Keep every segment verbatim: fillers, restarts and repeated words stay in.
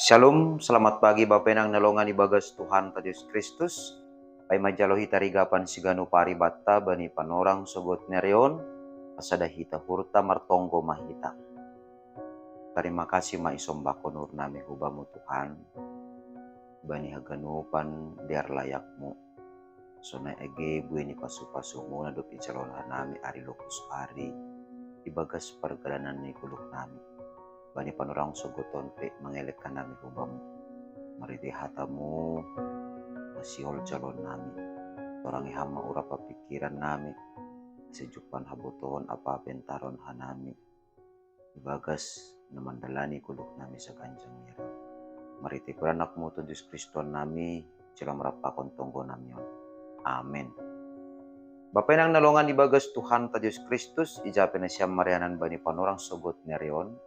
Shalom, selamat pagi Bapa Inang na longan ibagas Tuhan ta Jesus Kristus. Paima jalo hita rigapan siganu paribatta bani panorang sogot nerion, pasada hita hurta martonggo mahita. Terima kasih ma isombakon ur nami hubamu Tuhan, bani haganupan biar layakmu. Sonai age bui ni pasu-pasumuna dopi calon hanami ari lokus ari, ibagas pergalanan ni guluk nami. Bani panorang sogoton pe mangelek hanami hubamu. Mariti hatamu, masihol calon nami. Torangi hama urapa pikiran nami. Sejupan habotohon apa pentaron hanami. Ibagas na mandalani guluk nami saganjang nira. Mariti peranakmu Tuhan Jesus Kristus nami, jala merampakon tonggo nami on. Amen. Bapa Inang na longan ibagas Tuhan ta Jesus Kristus, ijape na siam marianan bani panorang sogot nerion,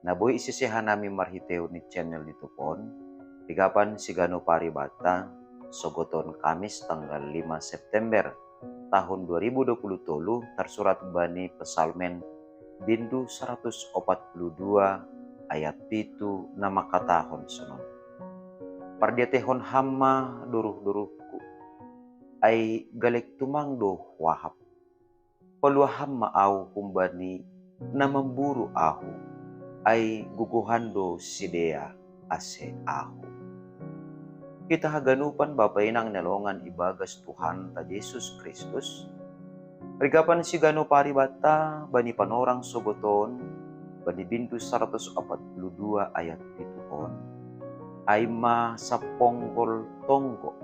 na boi isese hanami marhiteu ni channel YouTube on, rigapan siganu paribatta, sogoton Kamis tanggal lima September tahun dua ribu dua puluh tolu, tersurat bani Psalmen bindu seratus opat puluh dua ayat pitu na mangkatahon sonon. Pardiatehon hama doruh-doruhku, ai galek tumang do huahap. Paluah hama ahu humbani na mamburu ahu, ai guguhan do sidea ase ahu. Hita haganupan Bapa Inang na longan ibagas Tuhan ta Jesus Kristus, rigapan siganu paribatta bani panorang sogoton, bani bindu seratus opat puluh dua ayat pitu on. Ai ma saponggol tonggo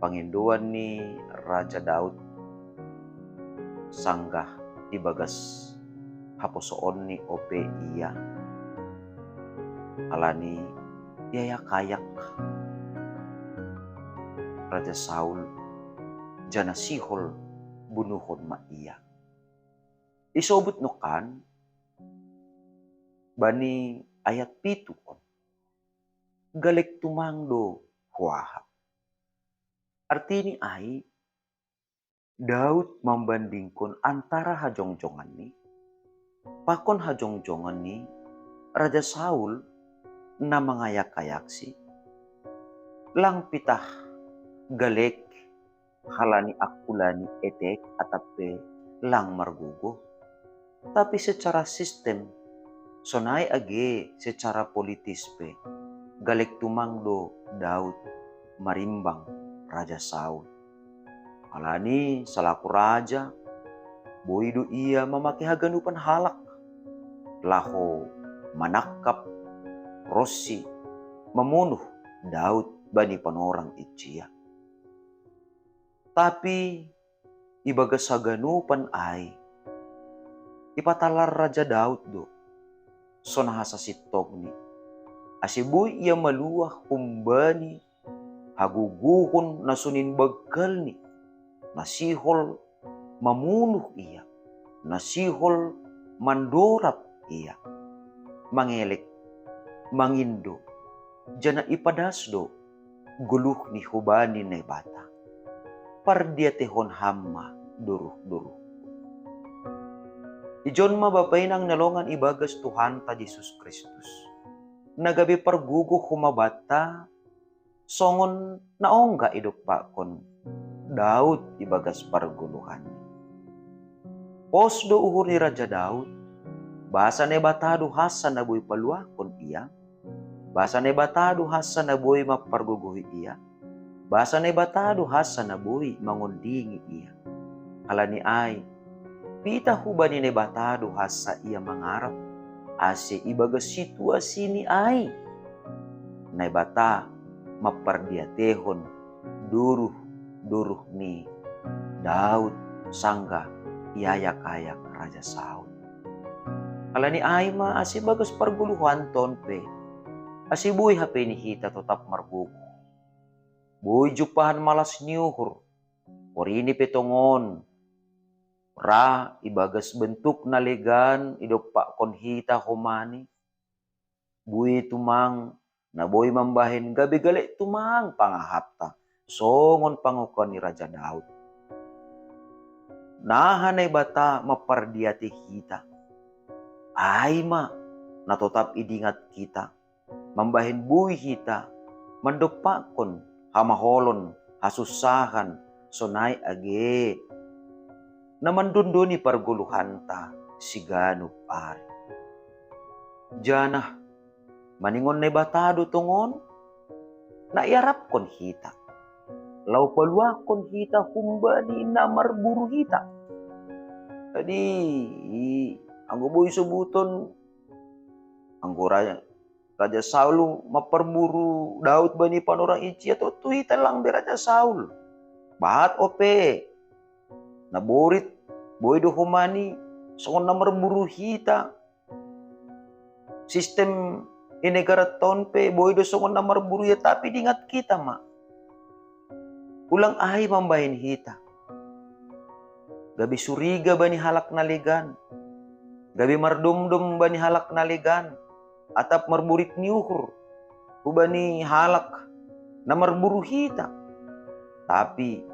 pangindoan ni Raja Daud, sanggah ibagas haposoon ni ope ia. Alani ia ia kayak Raja Saul, jana sihol bunuhon ma ia. Isobut no kan bani ayat pitu on. Galek tumang do huahap. Artini ai, Daud mambandingkon antara hajongjonganni pakon hajongjongan ni Raja Saul na mangayak-ayaksi. Lang pitah galek halani angkulani etek atap pe lang margogo. Tapi secara sistem, sonai age secara politis pe, galek tumang do Daud marimbang Raja Saul. Alani salaku raja, boi do ia mamake haganupan halak laho manangkap ronsi mamunuh Daud bani panorang ijia. Tapi ibagas haganupan ai, ipatalar Raja Daud do sonai hasasintongni, ase boi ia maluah humbani hagogohon na sonin bangkalni, na sihol mamunuh ia, na sihol mandorab ia, mangelek, mangindo, jana ipadas do goluhni hubani Naibata. Pardiatehon hama doruh-doruh. Ijon ma Bapa Inang na longan ibagas Tuhan ta Jesus Kristus, na gabe pargogoh homa banta, songon na ongga idompakkon Daud ibagas pargoluhanni. Pos do uhur ni Raja Daud, basa Naibata do hansa na boi paluahkon ia, basa Naibata do hansa na boi mampargogohi ia, basa Naibata do hansa na boi mangondingi ia. Halani ai, pitah hubani Naibata do hansa ia mangarap, ase ibagas situasini ai Naibata mampardiatehon doruh-doruh ni Daud sanggah iayak-ayak Raja Saul. Halani ai ma ase bagas pargoluhanton pe, ase boi hape ni hita totap margogoh. Boi jumpahan malas ni uhur, porini pe tongon, ra ibagas bentuk na legan idompakkon hita homani, bui tumang na boi mambahen gabe galek tumang pangahapta, songon pangokoan ni Raja Daud. Naha Naibata mampardiate hita, ai ma na totap idingat hita, mambahen bui hita mandompakkon hamaolon, hasussahan, sonai age na mandondoni pargoluhanta siganup ari. Janah maningon Naibata do tongon na iarapkon hita, laho paluahkon hita humbani na marburu hita. Jadi, anggo boi sobuton, anggo ra-, Raja Saul mamparburu Daud bani panorang ijia, tontu hita lang be Raja Saul. Bahat ope, naborit, boi do humbani songon na marburu hita. Sistem i negara on pe boi do songon na marburu ia, tapi diingat hita ma. Ulang ai mambahen hita gabe suriga bani halak na legan, gabe mardomdom bani halak na legan, atap marborit ni uhur hubani halak na marburu hita. Tapi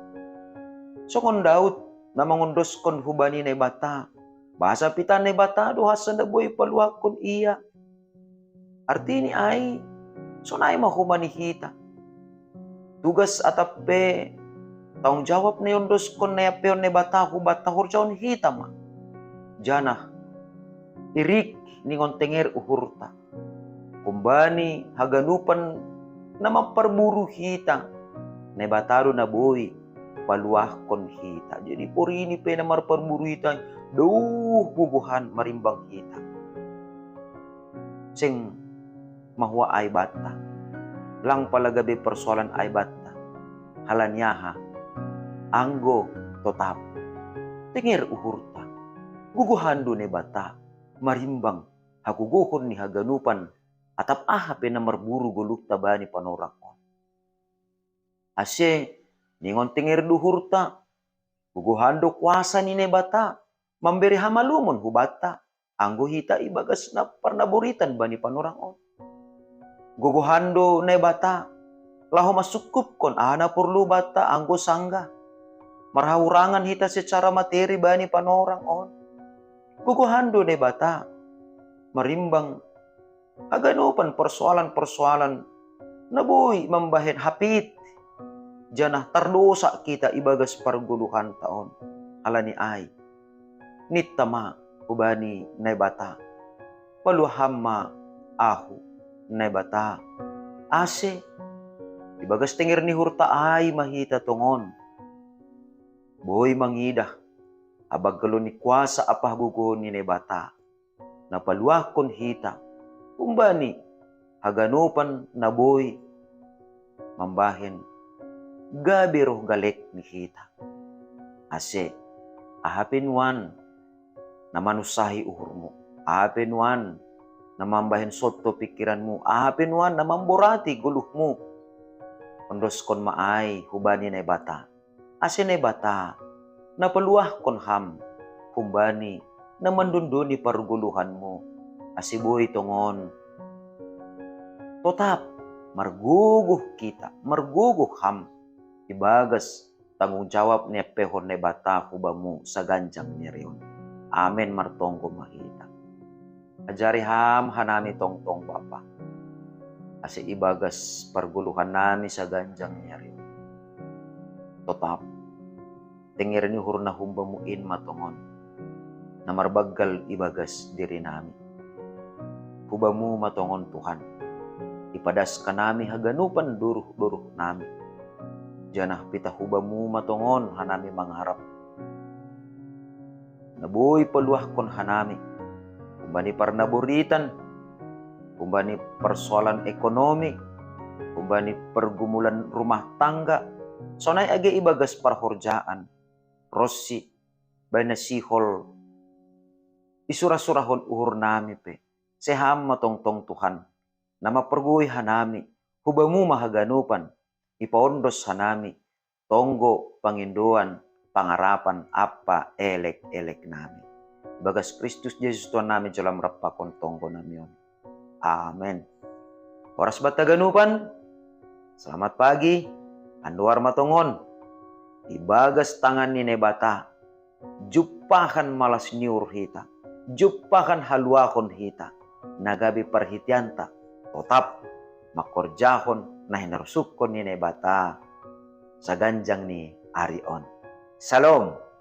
songon Daud na mangondoskon hubani Naibata, bahasa pita Naibata do hansa na boi paluahkon ia. Artini ai, sonai ma homa ni hita. Tugas atap pe tanggung jawab na iondoskon na iampehon Naibata hubanta horjahon hita ma. Janah irik ningon tenger uhurta humbani haganupan na mamparburu hita. Naibata do na boi paluahkon hita. Jadi porini pe na marparburu hita, daoh gogohan marimbang hita. Seng mahua ai banta, lang pala gabe persoalan ai banta. Halani aha? Anggo totap tenger uhurta, gogohan do Naibata marimbang hagogohon ni haganupan atap aha pe na marburu goluhta bani panorang on. Ase ningon tenger do uhurta, gogohan do kuasa ni Naibata mambere hamalumon hubanta, anggo hita ibagas na parnaboritan bani panorang on. Gogohan do Naibata laho masungkupkon aha na porlu banta anggo sanggah marhahurangan hita secara materi bani panorang on. Gogohan do Naibata marimbang haganupan persoalan-persoalan na boi mambahen hapit, janah tardosa hita ibagas pargoluhanta on. Halani ai, ninta ma hubani Naibata, paluah Ham ma ahu, Naibata, ase ibagas tenger ni uhurta ai ma hita tongon boi mangidah habanggalon ni kuasa ampa hagogohon ni Naibata, na paluahkon hita humbani haganupan na boi mambahen gabe roh galek ni hita. Ase aha pe nuan na manunsahi uhurmu, aha pe nuan na mambahen sonto pingkiranmu, aha pe nuan na mamborati goluhmu, ondoskon ma ai hubani Naibata. Ase Naibata na paluahkon ham humbani na mandondoni pargoluhanmu, ase boi tongon totap margogoh hita, margogoh ham ibagas tanggung jawab na iampehon Naibata hubamu saganjang ni ari on. Amen. Martonggo ma hita. Ajari Ham hanami tongtong Bapa, ase ibagas pargoluhannami saganjang ni ari on totap tenger ni uhur na humbamu in ma tongon na marbanggal ibagas dirinami. Hubamu ma tongon Tuhan, ipadaskannami haganupan doruh-doruhnami, janah pitah hubamu ma tongon hanami mangarap na boi paluahkon hanami humbani parnaboritan, humbani persoalan ekonomi, humbani pergumulan rumah tangga, sonai age ibagas parhorjaan, ronsi bahen na sihol isura-surahon uhurnami pe. Sai Ham ma tongtong Tuhan na mampargogoi hanami, hubamu ma haganupan, ipaondos hanami tonggo, pangindoan, pangarapan ampa elek-eleknami. Ibagas Kristus Jesus Tuhannami jalo Ham rap pakon tonggonami on. Amen. Horas banta haganupan. Selamat pagi. Andohar ma tongon, ibagas tangan ni Naibata jumpahan malas ni uhur hita, jumpahan haluahon hita, na gabe parhiteanta totap makorjahon na hinarosuhon ni Naibata saganjang ni ari on. Shalom.